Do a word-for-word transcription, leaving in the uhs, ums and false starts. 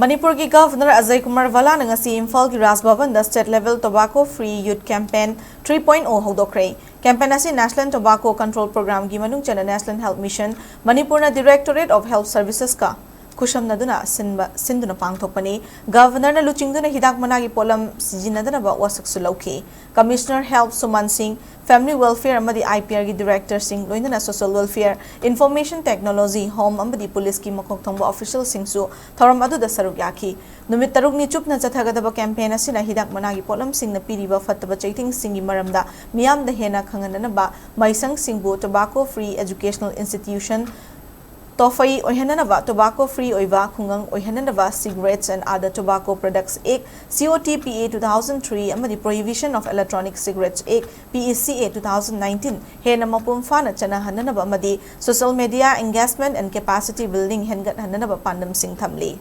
ꯃꯅꯤꯄꯨꯔꯒꯤ ꯒꯚꯔꯅꯔ ꯑꯖꯌ ꯀꯨꯃꯥꯔ ꯚꯜꯂꯥꯅ ꯉꯁꯤ ꯏꯝꯐꯥꯜꯒꯤ ꯔꯥꯖ ꯚꯕꯟꯗ State Level Tobacco Free Youth Campaign three point O ꯍꯧꯗꯣꯛꯈ꯭ꯔꯦ꯫ Campaign ꯑꯁꯤ National Tobacco Control Programꯒꯤ ꯃꯅꯨꯡ ꯆꯟꯅ National Health Mission, ꯃꯅꯤꯄꯨꯔꯅ Directorate of Health Servicesꯀ ꯈꯨꯠꯁꯝꯅꯗꯨꯅ ꯁꯤꯟꯕ, ꯁꯤꯟꯗꯨꯅ ꯄꯥꯡꯊꯣꯛꯄꯅꯤ꯫ ꯒꯚꯔꯅꯔꯅ ꯂꯨꯆꯤꯡꯗꯨꯅ ꯍꯤꯗꯥꯛ ꯃꯅꯥꯒꯤ ꯄꯣꯠꯂꯝ ꯁꯤꯖꯤꯟꯅꯗꯅꯕ ꯋꯥꯁꯛꯁꯨ ꯂꯧꯈꯤ꯫ Commissioner Health ꯁꯨꯃꯥꯟ ꯁꯤꯡ, Family Welfare ꯑꯃꯗꯤ IPRꯒꯤ Directorꯁꯤꯡ, ꯂꯣꯏꯅꯅ Social Welfare, Information Technology, Home ꯑꯃꯗꯤ ꯄꯨꯂꯤꯁꯀꯤ ꯃꯀꯣꯛ ꯊꯣꯡꯕ officialꯁꯤꯡꯁꯨ ꯊꯧꯔꯝ ꯑꯗꯨꯗ ꯁꯔꯨꯛ ꯌꯥꯈꯤ꯫ ꯅꯨꯃꯤꯠ ꯇꯔꯨꯛꯅꯤ ꯆꯨꯞꯅ ꯆꯠꯊꯒꯗꯕ campaign ꯑꯁꯤꯅ ꯍꯤꯗꯥꯛ ꯃꯅꯥꯒꯤ ꯄꯣꯠꯂꯝꯁꯤꯡꯅ ꯄꯤꯔꯤꯕ ꯐꯠꯇꯕ ꯆꯩꯊꯦꯡꯁꯤꯡꯒꯤ ꯃꯔꯝꯗ ꯃꯤꯌꯥꯝꯗ ꯍꯦꯟꯅ ꯈꯪꯍꯟꯅꯅꯕ ꯃꯍꯩꯁꯪꯁꯤꯡꯕꯨ tobacco free educational institution, ꯇꯣꯐꯩ ꯑꯣꯏꯍꯟꯅꯅꯕ, tobacco free ꯑꯣꯏꯕ ꯈꯨꯡꯒꯪ ꯑꯣꯏꯍꯟꯅꯅꯕ, Cigarettes and Other Tobacco Products Act, COTPA two thousand three ꯑꯃꯗꯤ Prohibition of Electronic Cigarettes Act, PECA two thousand nineteen ꯍꯦꯟꯅ ꯃꯄꯨꯡ ꯐꯥꯅ ꯆꯠꯅꯍꯟꯅꯅꯕ ꯑꯃꯗꯤ social media engagement and capacity building ꯍꯦꯟꯒꯠꯍꯟꯅꯅꯕ ꯄꯥꯟꯗꯝꯁꯤꯡ ꯊꯝꯂꯤ꯫